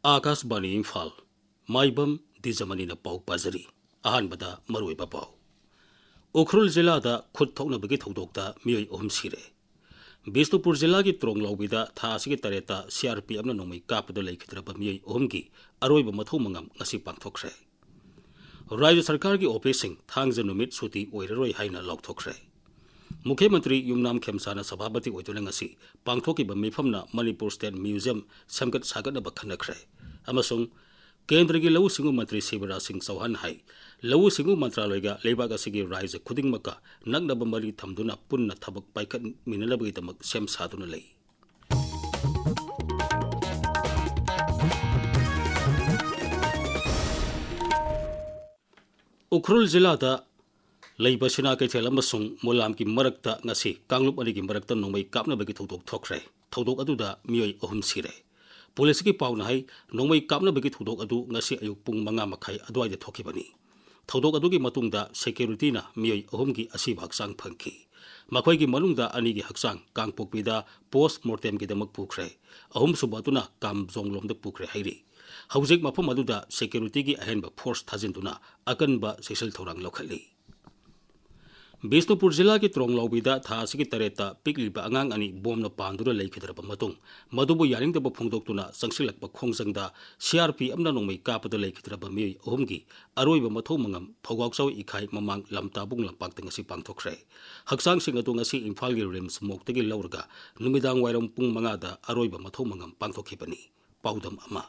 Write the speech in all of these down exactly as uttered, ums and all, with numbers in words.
ꯑꯥꯀꯥꯁꯕꯥꯅꯤ ꯏꯝꯐꯥꯜ, ꯃꯥꯏꯕꯝ ꯗꯤꯖꯃꯅꯤꯅ ꯄꯥꯎ ꯄꯥꯖꯔꯤ꯫ ꯑꯍꯥꯟꯕꯗ ꯃꯔꯨꯑꯣꯏꯕ ꯄꯥꯎ꯫ ꯎꯈ꯭ꯔꯨꯜ ꯖꯤꯂꯥꯗ ꯈꯨꯠ ꯊꯣꯛꯅꯕꯒꯤ ꯊꯧꯗꯣꯛꯇ ꯃꯤꯑꯣꯏ ꯑꯍꯨꯝ ꯁꯤꯔꯦ꯫ ꯕꯤꯁꯅꯨꯄꯨꯔ ꯖꯤꯂꯥꯒꯤ ꯇ꯭ꯔꯣꯡꯂꯥꯎꯕꯤꯗ ꯊꯥ ꯑꯁꯤꯒꯤ ꯇꯔꯦꯠꯇ ꯁꯤ ꯑꯥꯔ ꯄꯤ ꯑꯦꯐꯅ ꯅꯣꯡꯃꯩ ꯀꯥꯞꯄꯗ ꯂꯩꯈꯤꯗ꯭ꯔꯕ ꯃꯤꯑꯣꯏ ꯑꯍꯨꯝꯒꯤ ꯑꯔꯣꯏꯕ ꯃꯊꯧ ꯃꯉꯝ ꯉꯁꯤ ꯄꯥꯡꯊꯣꯛꯈ꯭ꯔꯦ꯫ ꯔꯥꯖ꯭ꯌ ꯁꯔꯀꯥꯔꯒꯤ ꯑꯣꯐꯤꯁꯁꯤꯡ ꯊꯥꯡꯖ ꯅꯨꯃꯤꯠ ꯁꯨꯇꯤ ꯑꯣꯏꯔꯔꯣꯏ ꯍꯥꯏꯅ ꯂꯥꯎꯊꯣꯛꯈ꯭ꯔꯦ꯫ ꯃꯨꯈ꯭ꯌ ꯃꯟꯇ꯭ꯔꯤ ꯌꯨꯝꯅꯥꯝ ꯈꯦꯝꯁꯥꯅ ꯁꯚꯥꯄꯇꯤ ꯑꯣꯏꯗꯨꯅ ꯉꯁꯤ ꯄꯥꯡꯊꯣꯛꯈꯤꯕ ꯃꯤꯐꯝꯅ ꯃꯅꯤꯄꯨꯔ ꯁ꯭ꯇꯦꯠ ꯃ꯭ꯌꯨꯖꯤꯌꯝ ꯁꯦꯝꯒꯠ ꯁꯥꯒꯠꯅꯕ ꯈꯟꯅꯈ꯭ꯔꯦ꯫ ꯑꯃꯁꯨꯡ ꯀꯦꯟꯗ꯭ꯔꯒꯤ ꯂꯧꯎ ꯁꯤꯡꯎ ꯃꯟꯇ꯭ꯔꯤ ꯁꯤꯕꯔꯥꯖ ꯁꯤꯡ ꯆꯧꯍꯥꯟ ꯍꯥꯏ, ꯂꯧꯎ ꯁꯤꯡꯎ ꯃꯟꯇ꯭ꯔꯥꯂꯣꯏꯒ ꯂꯩꯕꯥꯛ ꯑꯁꯤꯒꯤ ꯔꯥꯖ꯭ꯌ ꯈꯨꯗꯤꯡꯃꯛꯀ ꯅꯛꯅꯕ ꯃꯔꯤ ꯊꯝꯗꯨꯅ ꯄꯨꯟꯅ ꯊꯕꯛ ꯄꯥꯏꯈꯠꯃꯤꯟꯅꯅꯕꯒꯤꯗꯃꯛ ꯁꯦꯝ ꯁꯥꯗꯨꯅ ꯂꯩ꯫ ꯎꯈ꯭ꯔꯨꯜ ꯖꯤꯂꯥꯗ ꯂꯩꯕ ꯁꯤꯅꯥ ꯀꯩꯊꯦꯜ ꯑꯃꯁꯨꯡ ꯃꯣꯂꯥꯝꯒꯤ ꯃꯔꯛꯇ ꯉꯁꯤ ꯀꯥꯡꯂꯨꯞ ꯑꯅꯤꯒꯤ ꯃꯔꯛꯇ ꯅꯣꯡꯃꯩ ꯀꯥꯞꯅꯕꯒꯤ ꯊꯧꯗꯣꯛ ꯊꯣꯛꯈ꯭ꯔꯦ꯫ ꯊꯧꯗꯣꯛ ꯑꯗꯨꯗ ꯃꯤꯑꯣꯏ ꯑꯍꯨꯝ ꯁꯤꯔꯦ꯫ ꯄꯨꯂꯤꯁꯀꯤ ꯄꯥꯎꯅ ꯍꯥꯏ, ꯅꯣꯡꯃꯩ ꯀꯥꯞꯅꯕꯒꯤ ꯊꯧꯗꯣꯛ ꯑꯗꯨ ꯉꯁꯤ ꯑꯌꯨꯛ ꯄꯨꯡ ꯃꯉꯥ ꯃꯈꯥꯏ ꯑꯗꯨꯋꯥꯏꯗ ꯊꯣꯛꯈꯤꯕꯅꯤ꯫ ꯊꯧꯗꯣꯛ ꯑꯗꯨꯒꯤ ꯃꯇꯨꯡꯗ ꯁꯦꯀ꯭ꯌꯨꯔꯤꯇꯤꯅ ꯃꯤꯑꯣꯏ ꯑꯍꯨꯝꯒꯤ ꯑꯁꯤꯕ ꯍꯛꯆꯥꯡ ꯐꯪꯈꯤ꯫ ꯃꯈꯣꯏꯒꯤ ꯃꯅꯨꯡꯗ ꯑꯅꯤꯒꯤ ꯍꯛꯆꯥꯡ ꯀꯥꯡꯄꯣꯛꯄꯤꯗ ꯄꯣꯁ ꯃꯣꯔꯇꯦꯝꯒꯤꯗꯃꯛ ꯄꯨꯈ꯭ꯔꯦ꯫ ꯑꯍꯨꯝꯁꯨꯕ ꯑꯗꯨꯅ ꯀꯥꯝꯖꯣꯡꯂꯣꯝꯗ ꯄꯨꯈ꯭ꯔꯦ ꯍꯥꯏꯔꯤ꯫ ꯍꯧꯖꯤꯛ ꯃꯐꯝ ꯑꯗꯨꯗ ꯁꯦꯀ꯭ꯌꯨꯔꯤꯇꯤꯒꯤ ꯑꯍꯦꯟꯕ ꯐꯣꯔꯁ ꯊꯥꯖꯤꯟꯗꯨꯅ ꯑꯀꯟꯕ ꯆꯦꯛꯁꯤꯜ ꯊꯧꯔꯥꯡ ꯂꯧꯈꯠꯂꯤ꯫ ꯕꯤꯁꯅꯨꯄꯨꯔ ꯖꯤꯂꯥꯒꯤ ꯇ꯭ꯔꯣꯡꯂꯥꯎꯕꯤꯗ ꯊꯥ ꯑꯁꯤꯒꯤ ꯇꯔꯦꯠꯇ ꯄꯤꯛꯂꯤꯕ ꯑꯉꯥꯡ ꯑꯅꯤ ꯕꯣꯝꯅ ꯄꯥꯟꯗꯨꯅ ꯂꯩꯈꯤꯗ꯭ꯔꯕ ꯃꯇꯨꯡ, ꯃꯗꯨꯕꯨ ꯌꯥꯅꯤꯡꯗꯕ ꯐꯣꯡꯗꯣꯛꯇꯨꯅ ꯆꯪꯁꯤꯜꯂꯛꯄ ꯈꯣꯡꯖꯪꯗ ꯁꯤ ꯑꯥꯔ ꯄꯤ ꯑꯦꯐꯅ ꯅꯣꯡꯃꯩ ꯀꯥꯞꯄꯗ ꯂꯩꯈꯤꯗ꯭ꯔꯕ ꯃꯤꯑꯣꯏ ꯑꯍꯨꯝꯒꯤ ꯑꯔꯣꯏꯕ ꯃꯊꯧ ꯃꯉꯝ ꯐꯧꯒꯥꯎꯆꯥꯎ ꯏꯈꯥꯏ ꯃꯃꯥꯡ ꯂꯝꯇꯥꯕꯨꯡ ꯂꯝꯄꯥꯛꯇ ꯉꯁꯤ ꯄꯥꯡꯊꯣꯛꯈ꯭ꯔꯦ꯫ ꯍꯛꯆꯥꯡꯁꯤꯡ ꯑꯗꯨ ꯉꯁꯤ ꯏꯝꯐꯥꯜꯒꯤ ꯔꯤꯝꯁ ꯃꯣꯛꯇꯒꯤ ꯂꯧꯔꯒ ꯅꯨꯃꯤꯗꯥꯡ ꯋꯥꯏꯔꯝ ꯄꯨꯡ ꯃꯉꯥꯗ ꯑꯔꯣꯏꯕ ꯃꯊꯧ ꯃꯉꯝ ꯄꯥꯡꯊꯣꯛꯈꯤꯕꯅꯤ꯫ ꯄꯥꯎꯗꯝ ꯑꯃ꯫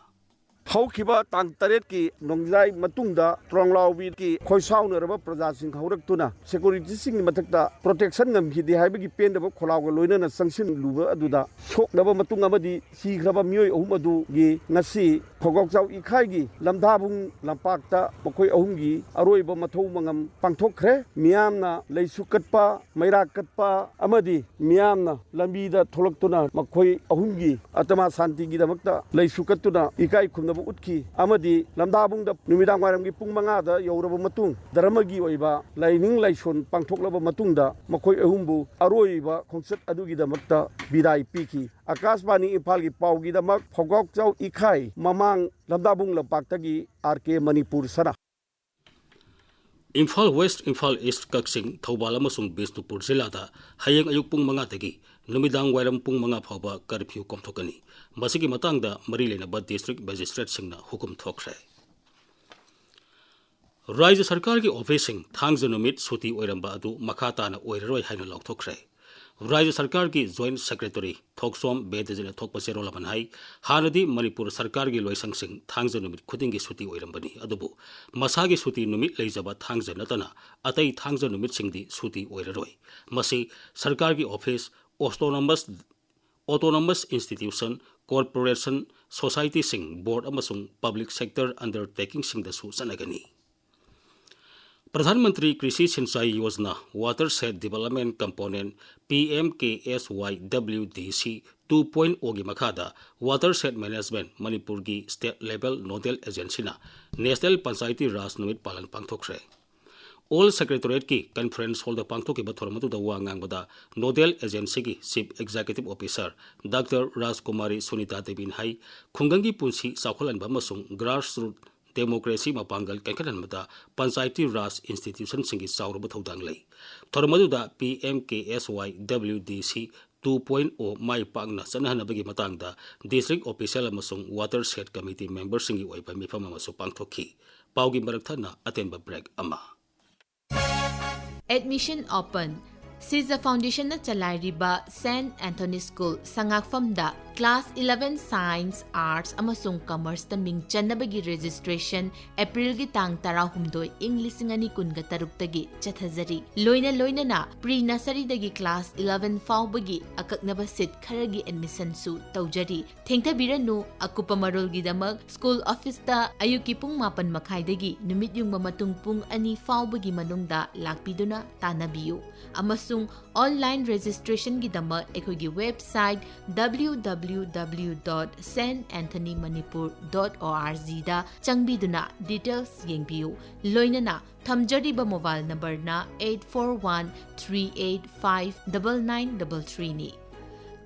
ꯍꯧꯈꯤꯕ ꯇꯥꯡ ꯇꯔꯦꯠꯀꯤ ꯅꯣꯡꯖꯥꯏ ꯃꯇꯨꯡꯗ ꯇ꯭ꯔꯣꯡꯂꯥꯎꯕꯤꯒꯤ ꯈꯣꯏꯁꯥꯎꯅꯔꯕ ꯄ꯭ꯔꯖꯥꯁꯤꯡ ꯍꯧꯔꯛꯇꯨꯅ ꯁꯦꯀ꯭ꯌꯨꯔꯤꯇꯤꯁꯤꯡꯒꯤ ꯃꯊꯛꯇ ꯄ꯭ꯔꯣꯇꯦꯛꯁꯟ ꯉꯝꯈꯤꯗꯦ ꯍꯥꯏꯕꯒꯤ ꯄꯦꯟꯗꯕ ꯈꯣꯜꯂꯥꯎꯒ ꯂꯣꯏꯅꯅ ꯆꯪꯁꯤꯜꯂꯨꯕ ꯑꯗꯨꯗ ꯁꯣꯛꯅꯕ ꯃꯇꯨꯡ ꯑꯃꯗꯤ ꯁꯤꯈ꯭ꯔꯕ ꯃꯤꯑꯣꯏ ꯑꯍꯨꯝ ꯑꯗꯨꯒꯤ ꯉꯁꯤ ꯐꯧꯒꯥꯎꯆꯥꯎ ꯏꯈꯥꯏꯒꯤ ꯂꯝꯗꯥꯕꯨꯡ ꯂꯝꯄꯥꯛꯇ ꯃꯈꯣꯏ ꯑꯍꯨꯝꯒꯤ ꯑꯔꯣꯏꯕ ꯃꯊꯧ ꯃꯉꯝ ꯄꯥꯡꯊꯣꯛꯈ꯭ꯔꯦ꯫ ꯃꯤꯌꯥꯝꯅ ꯂꯩꯁꯨ ꯀꯠꯄ, ꯃꯩꯔꯥ ꯀꯠꯄ ꯑꯃꯗꯤ ꯃꯤꯌꯥꯝꯅ ꯂꯝꯕꯤꯗ ꯊꯣꯛꯂꯛꯇꯨꯅ ꯃꯈꯣꯏ ꯑꯍꯨꯝꯒꯤ ꯑꯇꯃꯥ ꯁꯥꯟꯇꯤꯒꯤꯗꯃꯛꯇ ꯂꯩꯁꯨ ꯀꯠꯇꯨꯅ ꯏꯀꯥꯏ ꯈꯨꯝꯅꯕ ꯎꯠꯈꯤ꯫ ꯑꯃꯗꯤ ꯂꯝꯗꯥꯕꯨꯡꯗ ꯅꯨꯃꯤꯗꯥꯡ ꯋꯥꯏꯔꯝꯒꯤ ꯄꯨꯡ ꯃꯉꯥꯗ ꯌꯧꯔꯕ ꯃꯇꯨꯡ ꯙꯔꯃꯒꯤ ꯑꯣꯏꯕ ꯂꯥꯏꯅꯤꯡ ꯂꯥꯏꯁꯣꯟ ꯄꯥꯡꯊꯣꯛꯂꯕ ꯃꯇꯨꯡꯗ ꯃꯈꯣꯏ ꯑꯍꯨꯝꯕꯨ ꯑꯔꯣꯏꯕ ꯈꯣꯡꯆꯠ ꯑꯗꯨꯒꯤꯗꯃꯛꯇ ꯕꯤꯗꯥꯏ ꯄꯤꯈꯤ꯫ ꯑꯀꯥꯁꯕꯥꯅꯤ ꯏꯝꯐꯥꯜꯒꯤ ꯄꯥꯎꯒꯤꯗꯃꯛ ꯐꯧꯒꯥꯎꯆꯥꯎ ꯏꯈꯥꯏ, ꯃꯃꯥꯡ ꯂꯝꯗꯥꯕꯨꯡ ꯂꯝꯄꯥꯛꯇꯒꯤ ꯑꯥꯔ ꯀꯦ ꯃꯅꯤꯄꯨꯔ ꯁꯅꯥ꯫ ꯏꯝꯐꯥꯜ ꯋꯦꯁ꯭ꯠ, ꯏꯝꯐꯥꯜ ꯏꯁ꯭ꯠ, ꯀꯛꯆꯤꯡ, ꯊꯧꯕꯥꯜ ꯑꯃꯁꯨꯡ ꯕꯤꯁꯅꯨꯄꯨꯔ ꯖꯤꯂꯥꯗ ꯍꯌꯦꯡ ꯑꯌꯨꯛ ꯄꯨꯡ ꯃꯉꯥꯗꯒꯤ ꯅꯨꯃꯤꯗꯥꯡ ꯋꯥꯏꯔꯝ ꯄꯨꯡ ꯃꯉꯥ ꯐꯥꯎꯕ ꯀꯔꯐ꯭ꯌꯨ ꯀꯣꯝꯊꯣꯛꯀꯅꯤ꯫ ꯃꯁꯤꯒꯤ ꯃꯇꯥꯡꯗ ꯃꯔꯤ ꯂꯩꯅꯕ ꯗꯤꯁꯇ꯭ꯔꯤꯛ ꯃꯦꯖꯤꯁꯇ꯭ꯔꯦꯠꯁꯤꯡꯅ ꯍꯨꯀꯨꯝ ꯊꯣꯛꯈ꯭ꯔꯦ꯫ ꯔꯥꯖ꯭ꯌ ꯁꯔꯀꯥꯔꯒꯤ ꯑꯣꯐꯤꯁꯁꯤꯡ ꯊꯥꯡꯖ ꯅꯨꯃꯤꯠ ꯁꯨꯇꯤ ꯑꯣꯏꯔꯝꯕ ꯑꯗꯨ ꯃꯈꯥ ꯇꯥꯅ ꯑꯣꯏꯔꯔꯣꯏ ꯍꯥꯏꯅ ꯂꯥꯎꯊꯣꯛꯈ꯭ꯔꯦ꯫ ꯔꯥꯖ꯭ꯌ ꯁꯔꯀꯥꯔꯒꯤ ꯖꯣꯏꯟꯠ ꯁꯦꯀ꯭ꯔꯦꯇꯔꯤ ꯊꯣꯛꯁꯣꯝ ꯕꯦꯗꯖꯤꯠꯅ ꯊꯣꯛꯄ ꯆꯦꯔꯣꯜ ꯑꯃꯅ ꯍꯥꯏ, ꯍꯥꯟꯅꯗꯤ ꯃꯅꯤꯄꯨꯔ ꯁꯔꯀꯥꯔꯒꯤ ꯂꯣꯏꯁꯪꯁꯤꯡ ꯊꯥꯡꯖ ꯅꯨꯃꯤꯠ ꯈꯨꯗꯤꯡꯒꯤ ꯁꯨꯇꯤ ꯑꯣꯏꯔꯝꯕꯅꯤ, ꯑꯗꯨꯕꯨ ꯃꯁꯥꯒꯤ ꯁꯨꯇꯤ ꯅꯨꯃꯤꯠ ꯂꯩꯖꯕ ꯊꯥꯡꯖ ꯅꯠꯇꯅ ꯑꯇꯩ ꯊꯥꯡꯖ ꯅꯨꯃꯤꯠꯁꯤꯡꯗꯤ ꯁꯨꯇꯤ ꯑꯣꯏꯔꯔꯣꯏ꯫ ꯃꯁꯤ ꯁꯔꯀꯥꯔꯒꯤ office, autonomous, autonomous institution, corporation, ꯁꯣꯁꯥꯏꯇꯤꯁꯤꯡ, ꯕꯣꯔꯗ ꯑꯃꯁꯨꯡ ꯄꯕ꯭ꯂꯤꯛ ꯁꯦꯛꯇꯔ ꯑꯟꯗꯔꯇꯦꯀꯤꯡꯁꯤꯡꯗꯁꯨ ꯆꯠꯅꯒꯅꯤ꯫ Pradhan Mantri Krishi Sinchai Yojana watershed development component, P M K S Y W D C two point ꯑꯣꯒꯤ ꯃꯈꯥꯗ ꯋꯥꯇꯔꯁꯦꯗ ꯃꯦꯅꯦꯖꯃꯦꯟꯠ ꯃꯅꯤꯄꯨꯔꯒꯤ ꯁ꯭ꯇꯦꯠ ꯂꯦꯚꯦꯜ ꯅꯣꯗꯦꯜ ꯑꯦꯖꯦꯟꯁꯤꯅ ꯅꯦꯁꯅꯦꯜ ꯄꯟꯆꯥꯌꯇꯤ ꯔꯥꯖ ꯅꯨꯃꯤꯠ ꯄꯥꯂꯟ ꯄꯥꯡꯊꯣꯛꯈ꯭ꯔꯦ꯫ ꯑꯣꯜ ꯁꯦꯀ꯭ꯔꯦꯇꯔꯤꯌꯦꯠꯀꯤ ꯀꯟꯐꯔꯦꯟꯁ ꯍꯣꯜꯗ ꯄꯥꯡꯊꯣꯛꯈꯤꯕ ꯊꯧꯔꯝ ꯑꯗꯨꯗ ꯋꯥ ꯉꯥꯡꯕꯗ ꯅꯣꯗꯦꯜ ꯑꯦꯖꯦꯟꯁꯤꯒꯤ chief executive officer doctor Rajkumari Sunita ꯗꯦꯕꯤꯅ ꯍꯥꯏ, ꯈꯨꯡꯒꯪꯒꯤ ꯄꯨꯟꯁꯤ ꯆꯥꯎꯈꯠꯍꯟꯕ ꯑꯃꯁꯨꯡ ꯒ꯭ꯔꯥꯁꯔꯨꯠ ꯗꯦꯃꯣꯀ꯭ꯔꯦꯁꯤ ꯃꯄꯥꯡꯒꯜ ꯀꯟꯈꯠꯍꯟꯕꯗ ꯄꯟꯆꯥꯌꯇꯤ ꯔꯥꯖ ꯏꯟꯁꯇꯤꯇ꯭ꯌꯨꯁꯟꯁꯤꯡꯒꯤ ꯆꯥꯎꯔꯕ ꯊꯧꯗꯥꯡ ꯂꯩ꯫ ꯊꯧꯔꯝ ꯑꯗꯨꯗ ꯄꯤ M K S Y W D C two point ꯑꯣ ꯃꯥꯏ ꯄꯥꯛꯅ ꯆꯠꯅꯍꯟꯅꯕꯒꯤ ꯃꯇꯥꯡꯗ ꯗꯤꯁꯇ꯭ꯔꯤꯛ ꯑꯣꯐꯤꯁꯤꯌꯦꯜ ꯑꯃꯁꯨꯡ ꯋꯥꯇꯔꯁꯦꯗ ꯀꯃꯤꯇꯤ ꯃꯦꯝꯕꯔꯁꯤꯡꯒꯤ ꯑꯣꯏꯕ ꯃꯤꯐꯝ ꯑꯃꯁꯨ ꯄꯥꯡꯊꯣꯛꯈꯤ꯫ ꯄꯥꯎꯒꯤ ꯃꯔꯛ ꯊꯠꯅ ꯑꯇꯦꯟꯕ ꯕ꯭ꯔꯦꯛ ꯑꯃ꯫ Admission open. ꯁꯤꯖ ꯐꯥꯎꯟꯗꯦꯁꯟꯅ ꯆꯂꯥꯏꯔꯤꯕ ꯁꯦꯟꯠ ꯑꯦꯟꯊꯣꯅꯤ ꯁ꯭ꯀꯨꯜ ꯁꯉꯥꯛꯐꯝꯗ ꯀ꯭ꯂꯥꯁ ꯏꯂꯦꯚꯦꯟ ꯁꯥꯏꯟꯁ, ꯑꯥꯔꯠꯁ ꯑꯃꯁꯨꯡ ꯀꯃꯔꯁꯇ ꯃꯤꯡ ꯆꯟꯅꯕꯒꯤ ꯔꯦꯖꯤꯁꯇ꯭ꯔꯦꯁꯟ ꯑꯦꯄ꯭ꯔꯤꯜꯒꯤ ꯇꯥꯡ ꯇꯔꯥꯍꯨꯝꯗꯣꯏ, ꯏꯪ ꯂꯤꯁꯤꯡ ꯑꯅꯤ ꯀꯨꯟꯒ ꯇꯔꯨꯛꯇꯒꯤ ꯆꯠꯊꯖꯔꯤ꯫ ꯂꯣꯏꯅ ꯂꯣꯏꯅꯅ ꯄ꯭ꯔꯤ ꯅꯁꯔꯤꯗꯒꯤ ꯀ꯭ꯂꯥꯁ ꯏꯂꯦꯚꯦꯟ ꯐꯥꯎꯕꯒꯤ ꯑꯀꯛꯅꯕ ꯁꯤꯠ ꯈꯔꯒꯤ ꯑꯦꯗꯃꯤꯁꯟꯁꯨ ꯇꯧꯖꯔꯤ꯫ ꯊꯦꯡꯊꯕꯤꯔꯅꯨ, ꯑꯀꯨꯞꯄ ꯃꯔꯣꯜꯒꯤꯗꯃꯛ ꯁ꯭ꯀꯨꯜ ꯑꯣꯐꯤꯁꯇ ꯑꯌꯨꯛꯀꯤ ꯄꯨꯡ ꯃꯥꯄꯟ ꯃꯈꯥꯏꯗꯒꯤ ꯅꯨꯃꯤꯠ ꯌꯨꯡꯕ ꯃꯇꯨꯡ ꯄꯨꯡ ꯑꯅꯤ ꯐꯥꯎꯕꯒꯤ ꯃꯅꯨꯡꯗ ꯂꯥꯛꯄꯤꯗꯨꯅ ꯇꯥꯟꯅꯕꯤꯌꯨ꯫ ꯑꯃꯁꯨꯡ ꯑꯣꯟꯂꯥꯏꯟ ꯔꯦꯖꯤꯁꯇ꯭ꯔꯦꯁꯟꯒꯤꯗꯃꯛ ꯑꯩꯈꯣꯏꯒꯤ website W W W dot Saint Anthony Manipur dot O R G ꯗ ꯆꯪꯕꯤꯗꯨꯅ ꯗꯤꯇꯦꯜꯁ ꯌꯦꯡꯕꯤꯌꯨ꯫ ꯂꯣꯏꯅꯅ ꯊꯝꯖꯔꯤꯕ ꯃꯣꯕꯥꯏꯜ ꯅꯝꯕꯔꯅ eight four one three eight five double nine double three ꯅꯤ꯫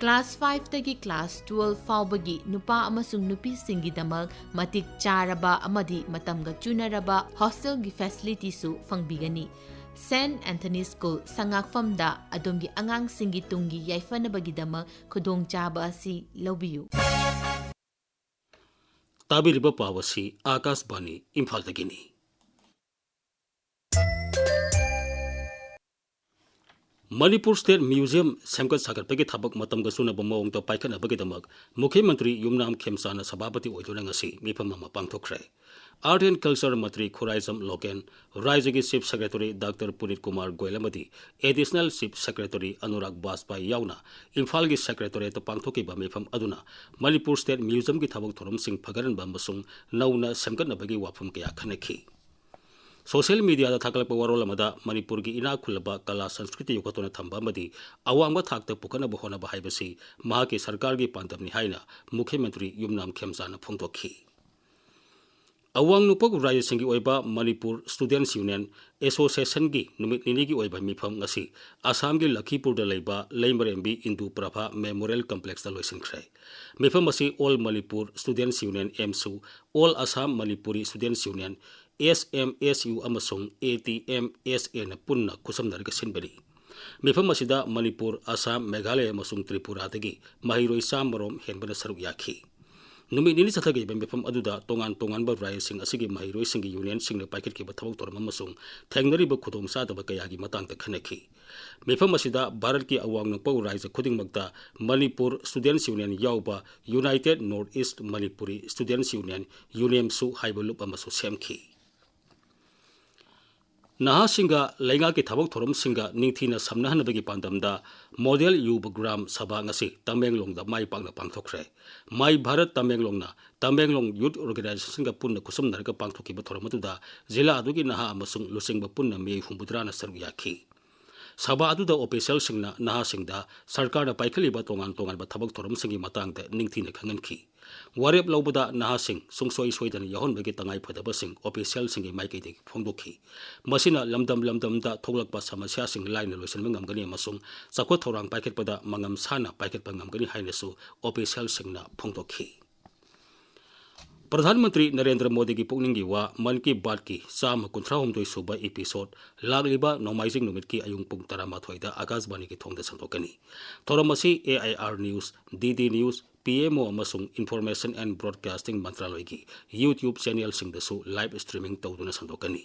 Class five ꯇꯒꯤ class twelve ꯐꯥꯎꯕꯒꯤ ꯅꯨꯄꯥ ꯑꯃꯁꯨꯡ ꯅꯨꯄꯤꯁꯤꯡꯒꯤꯗꯃꯛ ꯃꯇꯤꯛ ꯆꯥꯔꯕ ꯑꯃꯗꯤ ꯃꯇꯝꯒ ꯆꯨꯅꯔꯕ hostel ꯒꯤ facility ꯁꯨ ꯐꯪꯕꯤꯒꯅꯤ꯫ Saint Anthony School ꯁꯉꯥꯛꯐꯝꯗ ꯑꯗꯣꯝꯒꯤ ꯑꯉꯥꯡꯁꯤꯡꯒꯤ ꯇꯨꯡꯒꯤ ꯌꯥꯏꯐꯅꯕꯒꯤꯗꯃꯛ ꯈꯨꯗꯣꯡꯆꯥꯕ ꯑꯁꯤ ꯂꯧꯕꯤꯌꯨ꯫ ꯇꯥꯕꯤꯔꯤꯕ ꯄꯥꯎ ꯑꯁꯤ ꯑꯥꯀꯥꯁꯕꯥꯅꯤ ꯏꯝꯐꯥꯜꯗꯒꯤꯅꯤ꯫ ꯃꯅꯤꯄꯨꯔ State Museum ꯁꯦꯝꯒꯠ ꯁꯥꯒꯠꯄꯒꯤ ꯊꯕꯛ ꯃꯇꯝꯒ ꯆꯨꯅꯕ ꯃꯑꯣꯡꯗ ꯄꯥꯏꯈꯠꯅꯕꯒꯤꯗꯃꯛ ꯃꯨꯈ꯭ꯌ ꯃꯟꯇ꯭ꯔꯤ ꯌꯨꯝꯅꯥꯝ ꯈꯦꯝꯆꯥꯟꯅ ꯁꯚꯥꯄꯇꯤ ꯑꯣꯏꯗꯨꯅ ꯉꯁꯤ ꯃꯤꯐꯝ ꯑꯃ ꯄꯥꯡꯊꯣꯛꯈ꯭ꯔꯦ꯫ Art and Culture ꯃꯟꯇ꯭ꯔꯤ ꯈꯨꯔꯥꯏꯖꯝ ꯂꯣꯀꯦꯟ, ꯔꯥꯖ꯭ꯌꯒꯤ Chief Secretary doctor Punit Kumar Goel ꯑꯃꯗꯤ Additional Chief Secretary ꯑꯅꯨꯔꯥꯒ ꯕꯥꯖꯄꯥꯏ ꯌꯥꯎꯅ ꯏꯝꯐꯥꯜꯒꯤ Secretariat ꯇ ꯄꯥꯡꯊꯣꯛꯈꯤꯕ ꯃꯤꯐꯝ ꯑꯗꯨꯅ ꯃꯅꯤꯄꯨꯔ State Museum ꯒꯤ ꯊꯕꯛ ꯊꯧꯔꯝꯁꯤꯡ ꯐꯒꯠꯍꯟꯕ ꯑꯃꯁꯨꯡ ꯅꯧꯅ ꯁꯦꯝꯒꯠꯅꯕꯒꯤ ꯋꯥꯐꯝ ꯀꯌꯥ ꯈꯟꯅꯈꯤ꯫ Social media ꯗ ꯊꯥꯒꯠꯂꯛꯄ ꯋꯥꯔꯣꯜ ꯑꯃꯗ ꯃꯅꯤꯄꯨꯔꯒꯤ ꯏꯅꯥꯛ ꯈꯨꯜꯂꯕ ꯀꯂꯥ ꯁꯪꯁꯀ꯭ꯔꯤꯇꯤ ꯌꯣꯛꯈꯠꯇꯨꯅ ꯊꯝꯕ ꯑꯃꯗꯤ ꯑꯋꯥꯡꯕ ꯊꯥꯛꯇ ꯄꯨꯈꯠꯅꯕ ꯍꯣꯠꯅꯕ ꯍꯥꯏꯕꯁꯤ ꯃꯍꯥꯛꯀꯤ ꯁꯔꯀꯥꯔꯒꯤ ꯄꯥꯟꯗꯝꯅꯤ ꯍꯥꯏꯅ ꯃꯨꯈ꯭ꯌ ꯃꯟꯇ꯭ꯔꯤ ꯌꯨꯝꯅꯥꯝ ꯈꯦꯝꯆꯥꯟꯅ ꯐꯣꯡꯗꯣꯛꯈꯤ꯫ ꯑꯋꯥꯡ ꯅꯣꯡꯄꯣꯛ ꯔꯥꯖ꯭ꯌꯁꯤꯡꯒꯤ ꯑꯣꯏꯕ ꯃꯅꯤꯄꯨꯔ Students Union Association ꯒꯤ ꯅꯨꯃꯤꯠ ꯅꯤꯅꯤꯒꯤ ꯑꯣꯏꯕ ꯃꯤꯐꯝ ꯉꯁꯤ ꯑꯁꯥꯝꯒꯤ ꯂꯈꯤꯄꯨꯔꯗ ꯂꯩꯕ ꯂꯩꯃꯔꯦꯝꯕꯤ ꯏꯟꯗꯨ ꯄ꯭ꯔꯚꯥ Memorial Complex ꯇ ꯂꯣꯏꯁꯤꯟꯈ꯭ꯔꯦ꯫ ꯃꯤꯐꯝ ꯑꯁꯤ All Manipur Students Union, ꯑꯦꯝꯁꯨ, All Assam Manipuri Students Union, ꯑꯦꯁ ꯑꯦꯝ ꯑꯦꯁ ꯌꯨ, ꯑꯃꯁꯨꯡ ꯑꯦ ꯇꯤ ꯑꯦꯝ ꯑꯦꯁ ꯑꯦ ꯅ ꯄꯨꯟꯅ ꯈꯨꯠꯁꯝꯅꯔꯒ ꯁꯤꯟꯕꯅꯤ꯫ ꯃꯤꯐꯝ ꯑꯁꯤꯗ ꯃꯅꯤꯄꯨꯔ, ꯑꯁꯥꯝ, ꯃꯦꯘꯥꯂꯌ ꯑꯃꯁꯨꯡ ꯇ꯭ꯔꯤꯄꯨꯔꯥꯗꯒꯤ ꯃꯍꯩꯔꯣꯏ ꯆꯥꯝꯃꯔꯣꯝ ꯍꯦꯟꯕꯅ ꯁꯔꯨꯛ ꯌꯥꯈꯤ꯫ ꯅꯨꯃꯤꯠ ꯅꯤꯅꯤ ꯆꯠꯊꯈꯤꯕ ꯃꯤꯐꯝ ꯑꯗꯨꯗ ꯇꯣꯉꯥꯟ ꯇꯣꯉꯥꯟꯕ ꯔꯥꯖ꯭ꯌꯁꯤꯡ ꯑꯁꯤꯒꯤ ꯃꯍꯩꯔꯣꯏꯁꯤꯡꯒꯤ unionꯁꯤꯡꯅ ꯄꯥꯏꯈꯠꯈꯤꯕ ꯊꯕꯛ ꯊꯧꯔꯝ ꯑꯃꯁꯨꯡ ꯊꯦꯡꯅꯔꯤꯕ ꯈꯨꯗꯣꯡꯆꯥꯗꯕ ꯀꯌꯥꯒꯤ ꯃꯇꯥꯡꯗ ꯈꯟꯅꯈꯤ꯫ ꯃꯤꯐꯝ ꯑꯁꯤꯗ ꯚꯥꯔꯠꯀꯤ ꯑꯋꯥꯡ ꯅꯣꯡꯄꯣꯛ ꯔꯥꯖ꯭ꯌ ꯈꯨꯗꯤꯡꯃꯛꯇ ꯃꯅꯤꯄꯨꯔ Students Union ꯌꯥꯎꯕ United North East Manipuri Students Union, ꯌꯨꯅꯦꯝꯁꯨ ꯍꯥꯏꯕ ꯂꯨꯞ ꯑꯃꯁꯨ ꯁꯦꯝꯈꯤ꯫ ꯅꯍꯥꯁꯤꯡꯒ ꯂꯩꯉꯥꯛꯀꯤ ꯊꯕꯛ ꯊꯧꯔꯝꯁꯤꯡꯒ ꯅꯤꯡꯊꯤꯅ ꯁꯝꯅꯍꯟꯅꯕꯒꯤ ꯄꯥꯟꯗꯝꯗ Model Yuva Gram Sabha ꯉꯁꯤ ꯇꯃꯦꯡꯂꯣꯡꯗ ꯃꯥꯏ ꯄꯥꯛꯅ ꯄꯥꯡꯊꯣꯛꯈ꯭ꯔꯦ꯫ My Bharat Tamenglongꯅ ꯇꯃꯦꯡꯂꯣꯡ Youth Organizationꯒ ꯄꯨꯟꯅ ꯈꯨꯠꯁꯝꯅꯔꯒ ꯄꯥꯡꯊꯣꯛꯈꯤꯕ ꯊꯧꯔꯝ ꯑꯗꯨꯗ ꯖꯤꯂꯥ ꯑꯗꯨꯒꯤ ꯅꯍꯥ ꯑꯃꯁꯨꯡ ꯂꯨꯆꯤꯡꯕ ꯄꯨꯟꯅ ꯃꯤꯑꯣꯏ ꯍꯨꯝꯐꯨꯇꯔꯥꯅ ꯁꯔꯨꯛ ꯌꯥꯈꯤ꯫ ꯁꯚꯥ ꯑꯗꯨꯗ officialꯁꯤꯡꯅ ꯅꯍꯥꯁꯤꯡꯗ ꯁꯔꯀꯥꯔꯅ ꯄꯥꯏꯈꯠꯂꯤꯕ ꯇꯣꯉꯥꯟ ꯇꯣꯉꯥꯟꯕ ꯊꯕꯛ ꯊꯧꯔꯝꯁꯤꯡꯒꯤ ꯃꯇꯥꯡꯗ ꯅꯤꯡꯊꯤꯅ ꯈꯪꯍꯟꯈꯤ꯫ ꯋꯥꯔꯦꯞ ꯂꯧꯕꯗ ꯅꯍꯥꯁꯤꯡ ꯁꯨꯡꯁꯣꯏ ꯁꯣꯏꯗꯅ ꯌꯥꯎꯍꯟꯕꯒꯤ ꯇꯉꯥꯏꯐꯗꯕꯁꯤꯡ ꯑꯣꯐꯤꯁꯤꯌꯦꯜꯁꯤꯡꯒꯤ ꯃꯥꯏꯀꯩꯗꯒꯤ ꯐꯣꯡꯗꯣꯛꯈꯤ꯫ ꯃꯁꯤꯅ ꯂꯝꯗꯝ ꯂꯝꯗꯝꯗ ꯊꯣꯛꯂꯛꯄ ꯁꯃꯁ꯭ꯌꯥꯁꯤꯡ ꯂꯥꯏꯅ ꯂꯣꯏꯁꯤꯟꯕ ꯉꯝꯒꯅꯤ ꯑꯃꯁꯨꯡ ꯆꯥꯎꯈꯠ ꯊꯧꯔꯥꯡ ꯄꯥꯏꯈꯠꯄꯗ ꯃꯉꯝ ꯁꯥꯅ ꯄꯥꯏꯈꯠꯄ ꯉꯝꯒꯅꯤ ꯍꯥꯏꯅꯁꯨ ꯑꯣꯐꯤꯁꯤꯌꯦꯜꯁꯤꯡꯅ ꯐꯣꯡꯗꯣꯛꯈꯤ꯫ ꯄ꯭ꯔꯙꯥꯟ ꯃꯟꯇ꯭ꯔꯤ ꯅꯔꯦꯟꯗ꯭ꯔ ꯃꯣꯗꯤꯒꯤ ꯄꯨꯛꯅꯤꯡꯒꯤ ꯋꯥ ꯃꯟ ꯀꯤ ꯕꯥꯠꯀꯤ ꯆꯥꯝꯃ ꯀꯨꯟꯊ꯭ꯔꯥ ꯍꯨꯝꯗꯣꯏ ꯁꯨꯕ episode ꯂꯥꯛꯂꯤꯕ ꯅꯣꯡꯃꯥꯏꯖꯤꯡ ꯅꯨꯃꯤꯠꯀꯤ ꯑꯌꯨꯛ ꯄꯨꯡ ꯇꯔꯥꯃꯥꯊꯣꯏꯗ ꯑꯀꯥꯁꯕꯥꯅꯤꯒꯤ ꯊꯣꯡꯗ ꯁꯟꯗꯣꯛꯀꯅꯤ꯫ ꯊꯧꯔꯝ ꯑꯁꯤ A I R News, D D News, P M O ꯑꯃꯁꯨꯡ Information and Broadcasting ꯃꯟꯇ꯭ꯔꯥꯂꯣꯏꯒꯤ YouTube channelꯁꯤꯡꯗꯁꯨ live streaming ꯇꯧꯗꯨꯅ ꯁꯟꯗꯣꯛꯀꯅꯤ꯫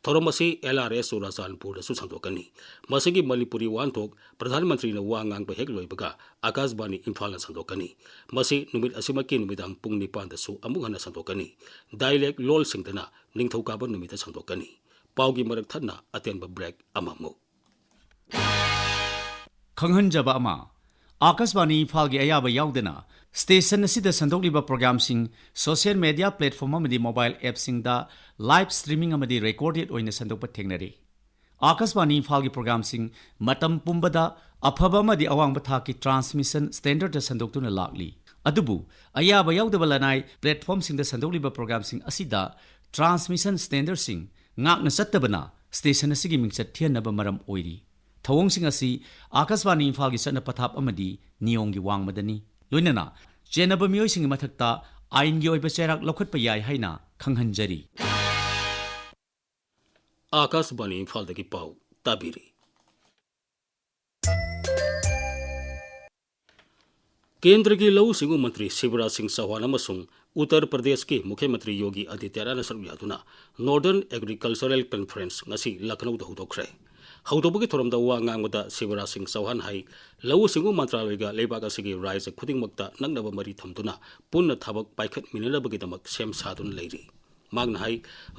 ꯊꯧꯔꯝ ꯑꯁꯤ L R S ꯆꯨꯔꯥꯆꯥꯟꯄꯨꯔꯗꯁꯨ ꯁꯟꯗꯣꯛꯀꯅꯤ꯫ ꯃꯁꯤꯒꯤ ꯃꯅꯤꯄꯨꯔꯤ ꯋꯥꯍꯟꯊꯣꯛ ꯄ꯭ꯔꯙꯥꯟ ꯃꯟꯇ꯭ꯔꯤꯅ ꯋꯥ ꯉꯥꯡꯕ ꯍꯦꯛ ꯂꯣꯏꯕꯒ ꯑꯀꯥꯁꯕꯥꯅꯤ ꯏꯝꯐꯥꯜꯅ ꯁꯟꯗꯣꯛꯀꯅꯤ꯫ ꯃꯁꯤ ꯅꯨꯃꯤꯠ ꯑꯁꯤꯃꯛꯀꯤ ꯅꯨꯃꯤꯗꯥꯡ ꯄꯨꯡ ꯅꯤꯄꯥꯟꯗꯁꯨ ꯑꯃꯨꯛ ꯍꯟꯅ ꯁꯟꯗꯣꯛꯀꯅꯤ꯫ Dialect ꯂꯣꯜꯁꯤꯡꯗꯅ ꯅꯤꯡꯊꯧꯀꯥꯕ ꯅꯨꯃꯤꯠꯇ ꯁꯟꯗꯣꯛꯀꯅꯤ꯫ ꯄꯥꯎꯒꯤ ꯃꯔꯛ ꯊꯠꯅ ꯑꯇꯦꯟꯕ break ꯑꯃꯃꯨꯛ꯫ ꯈꯪꯍꯟꯖꯕ ꯑꯃ, ꯑꯀꯥꯁꯕꯥꯅꯤ ꯏꯝꯐꯥꯜꯒꯤ ꯑꯌꯥꯕ ꯌꯥꯎꯗꯅ station ꯑꯁꯤꯗ ꯁꯟꯗꯣꯛꯂꯤꯕ programꯁꯤꯡ social media platform ꯑꯃꯗꯤ mobile appꯁꯤꯡꯗ live streaming ꯑꯃꯗꯤ recorded ꯑꯣꯏꯅ ꯁꯟꯗꯣꯛꯄ ꯊꯦꯡꯅꯔꯤ꯫ ꯑꯀꯥꯁꯕꯥꯅꯤ ꯏꯝꯐꯥꯜꯒꯤ programꯁꯤꯡ ꯃꯇꯝ ꯄꯨꯝꯕꯗ ꯑꯐꯕ ꯑꯃꯗꯤ ꯑꯋꯥꯡꯕ ꯊꯥꯛꯀꯤ transmission standardꯇ ꯁꯟꯗꯣꯛꯇꯨꯅ ꯂꯥꯛꯂꯤ꯫ ꯑꯗꯨꯕꯨ ꯑꯌꯥꯕ ꯌꯥꯎꯗꯕ ꯂꯅꯥꯏ platformꯁꯤꯡꯗ ꯁꯟꯗꯣꯛꯂꯤꯕ programꯁꯤꯡ ꯑꯁꯤꯗ transmission standardꯁꯤꯡ ꯉꯥꯛꯅ ꯆꯠꯇꯕꯅ station ꯑꯁꯤꯒꯤ ꯃꯤꯡꯆꯠ ꯊꯤꯍꯟꯅꯕ ꯃꯔꯝ ꯑꯣꯏꯔꯤ꯫ ꯊꯧꯑꯣꯡꯁꯤꯡ ꯑꯁꯤ ꯑꯀꯥꯁꯕꯥꯅꯤ ꯏꯝꯐꯥꯜꯒꯤ ꯆꯠꯅ ꯄꯊꯥꯞ ꯑꯃꯗꯤ ꯅꯤꯌꯣꯝꯒꯤ ꯋꯥꯡꯃꯗꯅꯤ꯫ ꯂꯣꯏꯅꯅ ꯆꯦꯟꯅꯕ ꯃꯤꯑꯣꯏꯁꯤꯡꯒꯤ ꯃꯊꯛꯇ ꯑꯥꯏꯟꯒꯤ ꯑꯣꯏꯕ ꯆꯩꯔꯥꯛ ꯂꯧꯈꯠꯄ ꯌꯥꯏ ꯍꯥꯏꯅ ꯈꯪꯍꯟꯖꯔꯤ꯫ ꯑꯀꯥꯁꯕꯥꯅꯤ ꯏꯝꯐꯥꯜꯗꯒꯤ ꯄꯥꯎ ꯇꯥꯕꯤꯔꯤ꯫ ꯀꯦꯟꯗ꯭ꯔꯒꯤ ꯂꯧꯎ ꯁꯤꯡꯎ ꯃꯟꯇ꯭ꯔꯤ ꯁꯤꯕꯔꯥꯖ ꯁꯤꯡ ꯆꯧꯍꯥꯟ ꯑꯃꯁꯨꯡ ꯎꯠꯇꯔ ꯄ꯭ꯔꯗꯦꯁꯀꯤ ꯃꯨꯈ꯭ꯌ ꯃꯟꯇ꯭ꯔꯤ ꯌꯣꯒꯤ ꯑꯗꯤꯇ꯭ꯌꯅꯥꯊꯅ ꯁꯔꯨꯛ ꯌꯥꯗꯨꯅ Northern Agricultural Conference ꯉꯁꯤ ꯂꯈꯅꯧꯗ ꯍꯧꯗꯣꯛꯈ꯭ꯔꯦ꯫ ꯍꯧꯗꯣꯛꯄꯒꯤ ꯊꯧꯔꯝꯗ ꯋꯥ ꯉꯥꯡꯕꯗ ꯁꯤꯕꯔꯥꯖ ꯁꯤꯡ ꯆꯧꯍꯥꯟ ꯍꯥꯏ, ꯂꯧꯎ ꯁꯤꯡꯎ ꯃꯟꯇ꯭ꯔꯥꯂꯣꯏꯒ ꯂꯩꯕꯥꯛ ꯑꯁꯤꯒꯤ ꯔꯥꯖ꯭ꯌ ꯈꯨꯗꯤꯡꯃꯛꯇ ꯅꯛꯅꯕ ꯃꯔꯤ ꯊꯝꯗꯨꯅ ꯄꯨꯟꯅ ꯊꯕꯛ ꯄꯥꯏꯈꯠꯃꯤꯟꯅꯅꯕꯒꯤꯗꯃꯛ ꯁꯦꯝ ꯁꯥꯗꯨꯅ ꯂꯩꯔꯤ꯫ ꯃꯍꯥꯛꯅ ꯍꯥꯏ,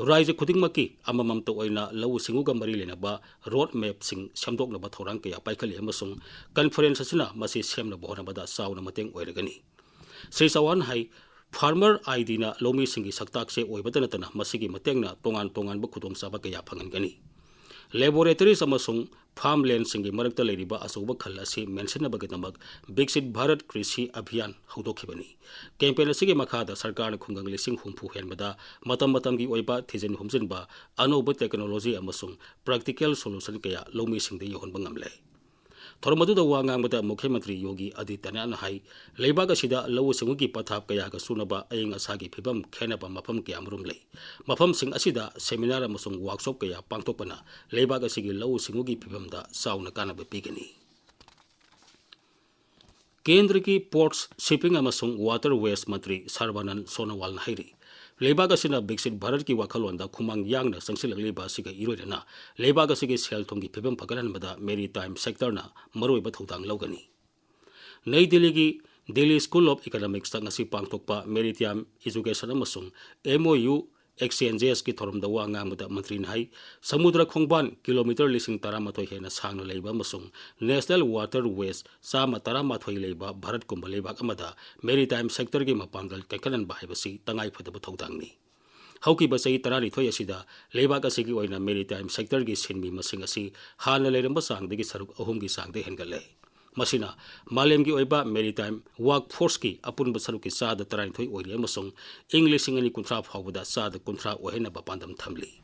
ꯔꯥꯖ꯭ꯌ ꯈꯨꯗꯤꯡꯃꯛꯀꯤ ꯑꯃꯃꯝꯇ ꯑꯣꯏꯅ ꯂꯧꯎ ꯁꯤꯡꯎꯒ ꯃꯔꯤ ꯂꯩꯅꯕ road mapꯁꯤꯡ ꯁꯦꯝꯗꯣꯛꯅꯕ ꯊꯧꯔꯥꯡ ꯀꯌꯥ ꯄꯥꯏꯈꯠꯂꯤ ꯑꯃꯁꯨꯡ conference ꯑꯁꯤꯅ ꯃꯁꯤ ꯁꯦꯝꯅꯕ ꯍꯣꯠꯅꯕꯗ ꯆꯥꯎꯅ ꯃꯇꯦꯡ ꯑꯣꯏꯔꯒꯅꯤ꯫ ꯁ꯭ꯔꯤ ꯆꯧꯍꯥꯟ ꯍꯥꯏ, Farmer IDꯅ ꯂꯧꯃꯤꯁꯤꯡꯒꯤ ꯁꯛꯇꯥꯛ ꯆꯦ ꯑꯣꯏꯕꯇ ꯅꯠꯇꯅ ꯃꯁꯤꯒꯤ ꯃꯇꯦꯡꯅ ꯇꯣꯉꯥꯟ ꯇꯣꯉꯥꯟꯕ ꯈꯨꯗꯣꯡꯆꯥꯕ ꯀꯌꯥ ꯐꯪꯍꯟꯒꯅꯤ꯫ Laboratories ꯑꯃꯁꯨꯡ farmlandꯁꯤꯡꯒꯤ ꯃꯔꯛꯇ ꯂꯩꯔꯤꯕ ꯑꯆꯧꯕ ꯈꯜ ꯑꯁꯤ ꯃꯦꯟꯁꯤꯟꯅꯕꯒꯤꯗꯃꯛ ꯕꯤꯛꯁꯤꯠ ꯚꯥꯔꯠ ꯀ꯭ꯔꯤꯁꯤ ꯑꯚꯤꯌꯥꯟ ꯍꯧꯗꯣꯛꯈꯤꯕꯅꯤ꯫ Campaign ꯑꯁꯤꯒꯤ ꯃꯈꯥꯗ ꯁꯔꯀꯥꯔꯅ ꯈꯨꯡꯒꯪ ꯂꯤꯁꯤꯡ ꯍꯨꯝꯐꯨ ꯍꯦꯟꯕꯗ ꯃꯇꯝ ꯃꯇꯝꯒꯤ ꯑꯣꯏꯕ ꯊꯤꯖꯤꯟ ꯍꯨꯝꯖꯤꯟꯕ, ꯑꯅꯧꯕ technology ꯑꯃꯁꯨꯡ practical solution ꯀꯌꯥ ꯂꯧꯃꯤꯁꯤꯡꯗ ꯌꯧꯍꯟꯕ ꯉꯝꯂꯦ꯫ ꯊꯧꯔꯝ ꯑꯗꯨꯗ ꯋꯥ ꯉꯥꯡꯕꯗ ꯃꯨꯈ꯭ꯌ ꯃꯟꯇ꯭ꯔꯤ ꯌꯣꯒꯤ ꯑꯗꯤꯇ꯭ꯌꯅꯥꯊꯅ ꯍꯥꯏ, ꯂꯩꯕꯥꯛ ꯑꯁꯤꯗ ꯂꯧꯎ ꯁꯤꯡꯎꯒꯤ ꯄꯊꯥꯞ ꯀꯌꯥꯒ ꯆꯨꯅꯕ ꯑꯏꯪ ꯑꯁꯥꯒꯤ ꯐꯤꯕꯝ ꯈꯦꯠꯅꯕ ꯃꯐꯝ ꯀꯌꯥꯃꯔꯨꯝ ꯂꯩ꯫ ꯃꯐꯝꯁꯤꯡ ꯑꯁꯤꯗ seminar ꯑꯃꯁꯨꯡ workshop ꯀꯌꯥ ꯄꯥꯡꯊꯣꯛꯄꯅ ꯂꯩꯕꯥꯛ ꯑꯁꯤꯒꯤ ꯂꯧꯎ ꯁꯤꯡꯎꯒꯤ ꯐꯤꯕꯝꯗ ꯆꯥꯎꯅ ꯀꯥꯟꯅꯕ ꯄꯤꯒꯅꯤ꯫ ꯀꯦꯟꯗ꯭ꯔꯒꯤ Ports, Shipping ꯑꯃꯁꯨꯡ Waterways ꯃꯟꯇ꯭ꯔꯤ ꯁꯔꯕꯥꯅꯟ ꯁꯣꯅꯣꯋꯥꯜꯅ ꯍꯥꯏꯔꯤ, ꯂꯩꯕꯥꯛ ꯑꯁꯤꯅ ꯕꯤꯛꯁꯤꯠ ꯚꯥꯔꯠꯀꯤ ꯋꯥꯈꯜꯂꯣꯟꯗ ꯈꯨꯃꯥꯡ ꯌꯥꯡꯅ ꯆꯪꯁꯤꯜꯂꯛꯂꯤꯕ ꯑꯁꯤꯒ ꯏꯔꯣꯏꯅꯅ ꯂꯩꯕꯥꯛ ꯑꯁꯤꯒꯤ ꯁꯦꯜ ꯊꯨꯝꯒꯤ ꯐꯤꯕꯝ ꯐꯒꯠꯍꯟꯕꯗ maritime sectorꯅ ꯃꯔꯨꯑꯣꯏꯕ ꯊꯧꯗꯥꯡ ꯂꯧꯒꯅꯤ꯫ ꯅꯩ ꯗꯤꯜꯂꯤꯒꯤ Delhi School of Economicsꯇ ꯉꯁꯤ ꯄꯥꯡꯊꯣꯛꯄ Maritime Education ꯑꯃꯁꯨꯡ MOU Exchangesꯀꯤ ꯊꯧꯔꯝꯗ ꯋꯥ ꯉꯥꯡꯕꯗ ꯃꯟꯇ꯭ꯔꯤꯅ ꯍꯥꯏ, ꯁꯃꯨꯗ꯭ꯔ ꯈꯣꯡꯕꯥꯟ ꯀꯤꯂꯣꯃꯤꯇꯔ ꯂꯤꯁꯤꯡ ꯇꯔꯥꯃꯥꯊꯣꯏ ꯍꯦꯟꯅ ꯁꯥꯡꯅ ꯂꯩꯕ ꯑꯃꯁꯨꯡ national waterways ꯆꯥꯝꯃ ꯇꯔꯥꯃꯥꯊꯣꯏ ꯂꯩꯕ ꯚꯥꯔꯠꯀꯨꯝꯕ ꯂꯩꯕꯥꯛ ꯑꯃꯗ maritime sectorꯒꯤ ꯃꯄꯥꯡꯒꯜ ꯀꯟꯈꯠꯍꯟꯕ ꯍꯥꯏꯕꯁꯤ ꯇꯉꯥꯏꯐꯗꯕ ꯊꯧꯗꯥꯡꯅꯤ꯫ ꯍꯧꯈꯤꯕ ꯆꯍꯤ ꯇꯔꯥꯅꯤꯊꯣꯏ ꯑꯁꯤꯗ ꯂꯩꯕꯥꯛ ꯑꯁꯤꯒꯤ ꯑꯣꯏꯅ maritime sectorꯒꯤ ꯁꯤꯟꯃꯤ ꯃꯁꯤꯡ ꯑꯁꯤ ꯍꯥꯟꯅ ꯂꯩꯔꯝꯕ ꯆꯥꯡꯗꯒꯤ ꯁꯔꯨꯛ ꯑꯍꯨꯝꯒꯤ ꯆꯥꯡꯗ ꯍꯦꯟꯒꯠꯂꯦ꯫ ꯃꯁꯤꯅ ꯃꯥꯂꯦꯝꯒꯤ ꯑꯣꯏꯕ maritime workforceꯀꯤ ꯑꯄꯨꯟꯕ ꯁꯔꯨꯛꯀꯤ ꯆꯥꯗ ꯇꯔꯥꯅꯤꯊꯣꯏ ꯑꯣꯏꯔꯤ ꯑꯃꯁꯨꯡ ꯏꯪ ꯂꯤꯁꯤꯡ ꯑꯅꯤ ꯀꯨꯟꯊ꯭ꯔꯥ ꯐꯥꯎꯕꯗ ꯆꯥꯗ ꯀꯨꯟꯊ꯭ꯔꯥ ꯑꯣꯏꯍꯟꯅꯕ ꯄꯥꯟꯗꯝ ꯊꯝꯂꯤ꯫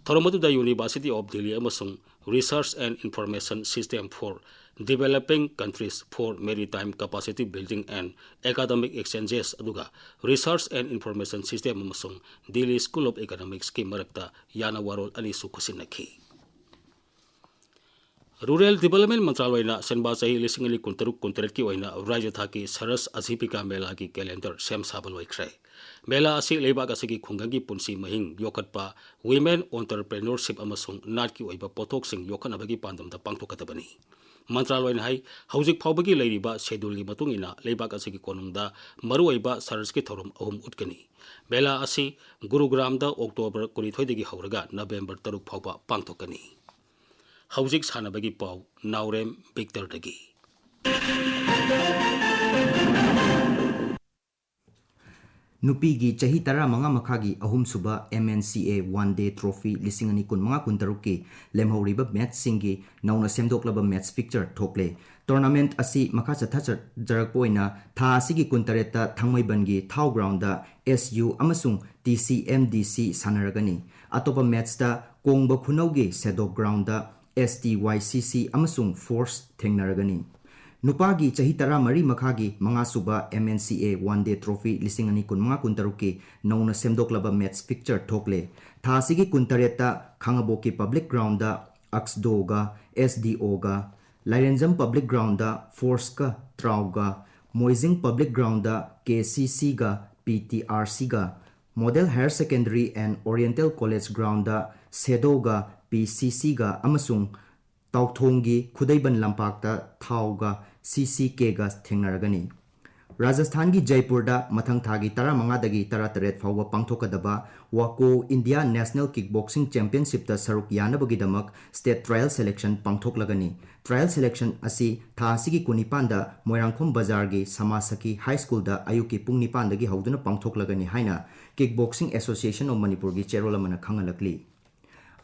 ꯊꯧꯔꯝ ꯑꯗꯨꯗ University of Delhi ꯑꯃꯁꯨꯡ Research and Information System for Developing Countries for Maritime Capacity Building and Academic Exchanges ꯑꯗꯨꯒ Research and Information System ꯑꯃꯁꯨꯡ Delhi School of Economicsꯀꯤ ꯃꯔꯛꯇ ꯌꯥꯅꯋꯥꯔꯣꯜ ꯑꯅꯤꯁꯨ ꯈꯨꯠꯁꯤꯟꯅꯈꯤ꯫ Rural Development ꯃꯟꯇ꯭ꯔꯥꯂꯣꯏꯅ ꯁꯦꯟꯕꯥ ꯆꯍꯤ ꯂꯤꯁꯤꯡ ꯑꯅꯤ ꯀꯨꯟꯇꯔꯨꯛ ꯀꯨꯟꯇꯔꯦꯠꯀꯤ ꯑꯣꯏꯅ ꯔꯥꯖ꯭ꯌ ꯊꯥꯛꯀꯤ ꯁꯔꯁ ꯑꯖꯤꯕꯤꯀꯥ ꯃꯦꯂꯥꯒꯤ calendar ꯁꯦꯝ ꯁꯥꯕ ꯂꯣꯏꯈ꯭ꯔꯦ꯫ ꯃꯦꯂꯥ ꯑꯁꯤ ꯂꯩꯕꯥꯛ ꯑꯁꯤꯒꯤ ꯈꯨꯡꯒꯪꯒꯤ ꯄꯨꯟꯁꯤ ꯃꯍꯤꯡ ꯌꯣꯛꯈꯠꯄ, women entrepreneurship ꯑꯃꯁꯨꯡ ꯅꯥꯠꯀꯤ ꯑꯣꯏꯕ ꯄꯣꯠꯊꯣꯛꯁꯤꯡ ꯌꯣꯛꯈꯠꯅꯕꯒꯤ ꯄꯥꯟꯗꯝꯗ ꯄꯥꯡꯊꯣꯛꯀꯗꯕꯅꯤ꯫ ꯃꯟꯇ꯭ꯔꯥꯂꯣꯏꯅ ꯍꯥꯏ, ꯍꯧꯖꯤꯛ ꯐꯥꯎꯕꯒꯤ ꯂꯩꯔꯤꯕ scheduleꯒꯤ ꯃꯇꯨꯡ ꯏꯟꯅ ꯂꯩꯕꯥꯛ ꯑꯁꯤꯒꯤ ꯀꯣꯅꯨꯡꯗ ꯃꯔꯨꯑꯣꯏꯕ ꯁꯔꯁꯀꯤ ꯊꯧꯔꯝ ꯑꯍꯨꯝ ꯎꯠꯀꯅꯤ꯫ ꯃꯦꯂꯥ ꯑꯁꯤ ꯒꯨꯔꯨꯒ꯭ꯔꯥꯝꯗ October ꯀꯨꯟꯅꯤꯊꯣꯏꯗꯒꯤ ꯍꯧꯔꯒ November ꯇꯔꯨꯛ ꯐꯥꯎꯕ ꯄꯥꯡꯊꯣꯛꯀꯅꯤ꯫ ꯍꯧꯖꯤꯛ ꯁꯥꯟꯅꯕꯒꯤ ꯄꯥꯎ ꯅꯥꯎꯔꯦꯝ ꯕꯤꯛꯇꯔꯗꯒꯤ꯫ ꯅꯨꯄꯤꯒꯤ ꯆꯍꯤ ꯇꯔꯥꯃꯉꯥ ꯃꯈꯥꯒꯤ ꯑꯍꯨꯝꯁꯨꯕ M N C A One Day Trophy ꯂꯤꯁꯤꯡ ꯑꯅꯤ ꯀꯨꯟꯃꯉꯥ ꯀꯨꯟꯇꯔꯨꯛꯀꯤ ꯂꯦꯝꯍꯧꯔꯤꯕ ꯃꯦꯠꯁꯁꯤꯡꯒꯤ ꯅꯧꯅ ꯁꯦꯝꯗꯣꯛꯂꯕ ꯃꯦꯠꯁ ꯐꯤꯛꯆꯔ ꯊꯣꯛꯂꯦ꯫ ꯇꯣꯔꯅꯥꯃꯦꯟꯠ ꯑꯁꯤ ꯃꯈꯥ ꯆꯠꯊꯖꯔꯛꯄ ꯑꯣꯏꯅ ꯊꯥ ꯑꯁꯤꯒꯤ ꯀꯨꯟꯇꯔꯦꯠꯇ ꯊꯥꯡꯃꯩꯕꯟꯒꯤ ꯊꯥꯎ ꯒ꯭ꯔꯥꯎꯟꯗ S U ꯑꯃꯁꯨꯡ T C M D C ꯁꯥꯟꯅꯔꯒꯅꯤ꯫ ꯑꯇꯣꯞꯄ ꯃꯦꯠꯁꯇ ꯀꯣꯡꯕ ꯈꯨꯅꯧꯒꯤ ꯁꯦꯗꯣꯛ ground S T Y C C ꯑꯃꯁꯨꯡ ꯐꯣꯔꯁ ꯊꯦꯡꯅꯔꯒꯅꯤ꯫ ꯅꯨꯄꯥꯒꯤ ꯆꯍꯤ ꯇꯔꯥꯃꯔꯤ ꯃꯈꯥꯒꯤ ꯃꯉꯥꯁꯨꯕ M N C A One Day Trophy ꯂꯤꯁꯤꯡ ꯑꯅꯤ ꯀꯨꯟꯃꯉꯥ ꯀꯨꯟꯇꯔꯨꯛꯀꯤ ꯅꯧꯅ ꯁꯦꯝꯗꯣꯛꯂꯕ ꯃꯦꯠꯁ ꯐꯤꯛꯆꯔ ꯊꯣꯛꯂꯦ꯫ ꯊꯥ ꯑꯁꯤꯒꯤ ꯀꯨꯟꯇꯔꯦꯠꯇ ꯈꯥꯉꯕꯣꯛꯀꯤ ꯄꯕ꯭ꯂꯤꯛ ꯒ꯭ꯔꯥꯎꯟꯗ ꯑꯛꯁꯗꯣꯒ, S D Oꯒ, ꯂꯥꯏꯔꯦꯟꯖꯝ ꯄꯕ꯭ꯂꯤꯛ ꯒ꯭ꯔꯥꯎꯟꯗ ꯐꯣꯔꯁꯀ ꯇ꯭ꯔꯥꯎꯒ, Moijing public ground K C Cꯒ P T R Cꯒ, model higher secondary and oriental college ground ꯁꯦꯗꯣꯒ P C Cꯒ ꯑꯃꯁꯨꯡ ꯇꯥꯎꯊꯣꯡꯒꯤ ꯈꯨꯗꯩꯕꯟ ꯂꯝꯄꯥꯛꯇ ꯊꯥꯎꯒ C C Kꯒ ꯊꯦꯡꯅꯔꯒꯅꯤ꯫ ꯔꯥꯖꯁꯊꯥꯟꯒꯤ ꯖꯩꯄꯨꯔꯗ ꯃꯊꯪ ꯊꯥꯒꯤ ꯇꯔꯥꯃꯉꯥꯗꯒꯤ ꯇꯔꯥꯇꯔꯦꯠ ꯐꯥꯎꯕ ꯄꯥꯡꯊꯣꯛꯀꯗꯕ ꯋꯥꯀꯣ ꯏꯟꯗꯤꯌꯥ ꯅꯦꯁꯅꯦꯜ ꯀꯤꯛ ꯕꯣꯛꯁꯤꯡ ꯆꯦꯝꯄꯤꯌꯟꯁꯤꯞꯇ ꯁꯔꯨꯛ ꯌꯥꯅꯕꯒꯤꯗꯃꯛ ꯁ꯭ꯇꯦꯠ ꯇ꯭ꯔꯥꯌꯦꯜ ꯁꯦꯂꯦꯛꯁꯟ ꯄꯥꯡꯊꯣꯛꯂꯒꯅꯤ꯫ ꯇ꯭ꯔꯥꯌꯦꯜ ꯁꯦꯂꯦꯛꯁꯟ ꯑꯁꯤ ꯊꯥ ꯑꯁꯤꯒꯤ ꯀꯨꯟꯅꯤꯄꯥꯟꯗ ꯃꯣꯏꯔꯥꯡꯈꯣꯝ ꯕꯖꯥꯔꯒꯤ ꯁꯃꯥ ꯁꯈꯤ ꯍꯥꯏ ꯁ꯭ꯀꯨꯜꯗ ꯑꯌꯨꯛꯀꯤ ꯄꯨꯡ ꯅꯤꯄꯥꯟꯗꯒꯤ ꯍꯧꯗꯨꯅ ꯄꯥꯡꯊꯣꯛꯂꯒꯅꯤ ꯍꯥꯏꯅ ꯀꯤꯛ ꯕꯣꯛꯁꯤꯡ ꯑꯦꯁꯣꯁꯤꯌꯦꯁꯟ ꯑꯣꯐ ꯃꯅꯤꯄꯨꯔꯒꯤ ꯆꯦꯔꯣꯜ ꯑꯃꯅ ꯈꯪꯍꯜꯂꯛꯂꯤ꯫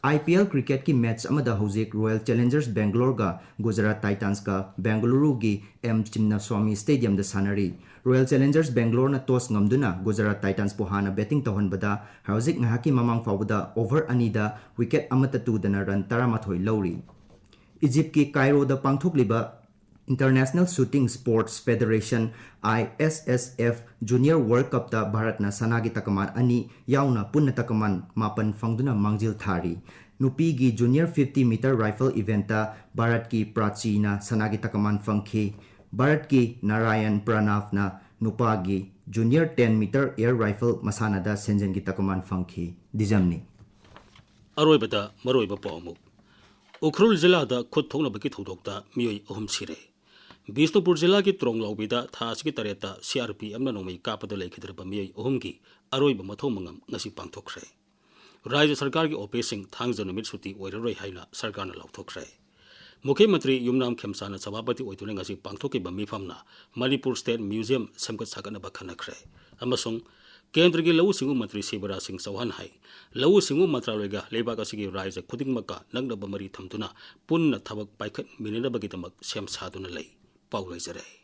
I P L ꯀ꯭ꯔꯤꯀꯦꯠꯀꯤ ꯃꯦꯠꯆ ꯑꯃꯗ ꯍꯧꯖꯤꯛ ꯔꯣꯌꯦꯜ ꯆꯦꯂꯦꯟꯖꯔꯁ ꯕꯦꯡꯒꯂꯣꯔꯒ ꯒꯨꯖꯔꯥꯠ ꯇꯥꯏꯇꯥꯟꯁꯀ ꯕꯦꯡꯒꯂꯨꯔꯨꯒꯤ ꯑꯦꯝ ꯆꯤꯟꯅꯁ꯭ꯋꯥꯃꯤ ꯁ꯭ꯇꯦꯗꯤꯌꯝꯗ ꯁꯥꯟꯅꯔꯤ꯫ ꯔꯣꯌꯦꯜ ꯆꯦꯂꯦꯟꯖꯔꯁ ꯕꯦꯡꯒꯂꯣꯔꯅ ꯇꯣꯁ ꯉꯝꯗꯨꯅ ꯒꯨꯖꯔꯥꯠ ꯇꯥꯏꯇꯥꯟꯁꯄꯨ ꯍꯥꯟꯅ ꯕꯦꯇꯤꯡ ꯇꯧꯍꯟꯕꯗ ꯍꯧꯖꯤꯛ ꯉꯥꯏꯍꯥꯛꯀꯤ ꯃꯃꯥꯡ ꯐꯥꯎꯕꯗ ꯑꯣꯚꯔ ꯑꯅꯤꯗ ꯋꯤꯀꯦꯠ ꯑꯃꯠꯇ ꯇꯨꯗꯅ ꯔꯟ ꯇꯔꯥꯃꯥꯊꯣꯏ ꯂꯧꯔꯤ꯫ ꯏꯖꯤꯞꯀꯤ ꯀꯥꯏꯔꯣꯗ ꯄꯥꯡꯊꯣꯛꯂꯤꯕ International Shooting Sports Federation, I S S F, Junior World Cupꯇ ꯚꯥꯔꯠꯅ ꯁꯅꯥꯒꯤ ꯇꯀꯃꯥꯟ ꯑꯅꯤ ꯌꯥꯎꯅ ꯄꯨꯟꯅ ꯇꯀꯃꯥꯟ ꯃꯥꯄꯟ ꯐꯪꯗꯨꯅ ꯃꯥꯡꯖꯤꯜ ꯊꯥꯔꯤ꯫ ꯅꯨꯄꯤꯒꯤ Junior fifty meter rifle eventꯇ ꯚꯥꯔꯠꯀꯤ ꯄ꯭ꯔꯥꯆꯤꯅ ꯁꯅꯥꯒꯤ ꯇꯀꯃꯥꯟ ꯐꯪꯈꯤ꯫ ꯚꯥꯔꯠꯀꯤ ꯅꯥꯔꯥꯌꯟ ꯄ꯭ꯔꯅꯥꯚꯅ ꯅꯨꯄꯥꯒꯤ Junior ten meter air rifle ꯃꯁꯥꯟꯅꯗ ꯁꯦꯟꯖꯦꯜꯒꯤ ꯇꯀꯃꯥꯟ ꯐꯪꯈꯤ꯫ ꯗꯤꯖꯝꯅꯤ꯫ ꯑꯔꯣꯏꯕꯗ ꯃꯔꯨꯑꯣꯏꯕ ꯄꯥꯎ ꯑꯃꯨꯛ꯫ ꯎꯈ꯭ꯔꯨꯜ ꯖꯤꯂꯥꯗ ꯈꯨꯠ ꯊꯣꯛꯅꯕꯒꯤ ꯊꯧꯗꯣꯛꯇ ꯃꯤꯑꯣꯏ ꯑꯍꯨꯝ ꯁꯤꯔꯦ꯫ ꯕꯤꯁꯅꯨꯄꯨꯔ ꯖꯤꯂꯥꯒꯤ ꯇ꯭ꯔꯣꯡꯂꯥꯎꯕꯤꯗ ꯊꯥ ꯑꯁꯤꯒꯤ ꯇꯔꯦꯠꯇ C R P Fꯅ ꯅꯣꯡꯃꯩ ꯀꯥꯞꯄꯗ ꯂꯩꯈꯤꯗ꯭ꯔꯕ ꯃꯤꯑꯣꯏ ꯑꯍꯨꯝꯒꯤ ꯑꯔꯣꯏꯕ ꯃꯊꯧ ꯃꯉꯝ ꯉꯁꯤ ꯄꯥꯡꯊꯣꯛꯈ꯭ꯔꯦ꯫ ꯔꯥꯖ꯭ꯌ ꯁꯔꯀꯥꯔꯒꯤ ꯑꯣꯐꯤꯁꯁꯤꯡ ꯊꯥꯡꯖ ꯅꯨꯃꯤꯠ ꯁꯨꯇꯤ ꯑꯣꯏꯔꯔꯣꯏ ꯍꯥꯏꯅ ꯁꯔꯀꯥꯔꯅ ꯂꯥꯎꯊꯣꯛꯈ꯭ꯔꯦ꯫ ꯃꯨꯈ꯭ꯌ ꯃꯟꯇ꯭ꯔꯤ ꯌꯨꯝꯅꯥꯝ ꯈꯦꯝꯆꯥꯟꯅ ꯁꯚꯥꯄꯇꯤ ꯑꯣꯏꯗꯨꯅ ꯉꯁꯤ ꯄꯥꯡꯊꯣꯛꯈꯤꯕ ꯃꯤꯐꯝꯅ ꯃꯅꯤꯄꯨꯔ ꯁ꯭ꯇꯦꯠ ꯃ꯭ꯌꯨꯖꯤꯌꯝ ꯁꯦꯝꯒꯠ ꯁꯥꯒꯠꯅꯕ ꯈꯟꯅꯈ꯭ꯔꯦ ꯑꯃꯁꯨꯡ ꯀꯦꯟꯗ꯭ꯔꯒꯤ ꯂꯧꯎ ꯁꯤꯡꯎ ꯃꯟꯇ꯭ꯔꯤ ꯁꯤꯕꯔꯥꯖ ꯁꯤꯡ ꯆꯧꯍꯥꯟ ꯍꯥꯏ, ꯂꯧꯎ ꯁꯤꯡꯎ ꯃꯟꯇ꯭ꯔꯥꯂꯣꯏꯒ ꯂꯩꯕꯥꯛ ꯑꯁꯤꯒꯤ ꯔꯥꯏꯖ꯭ꯌ ꯈꯨꯗꯤꯡꯃꯛꯀ ꯅꯛꯅꯕ ꯃꯔꯤ ꯊꯝꯗꯨꯅ ꯄꯨꯟꯅ ꯊꯕꯛ ꯄꯥꯏꯈꯠꯃꯤꯟꯅꯅꯕꯒꯤꯗꯃꯛ ꯁꯦꯝ ꯁꯥꯗꯨꯅ ꯂꯩ꯫ ꯄꯥꯎ ꯂꯣꯏꯖꯔꯦ꯫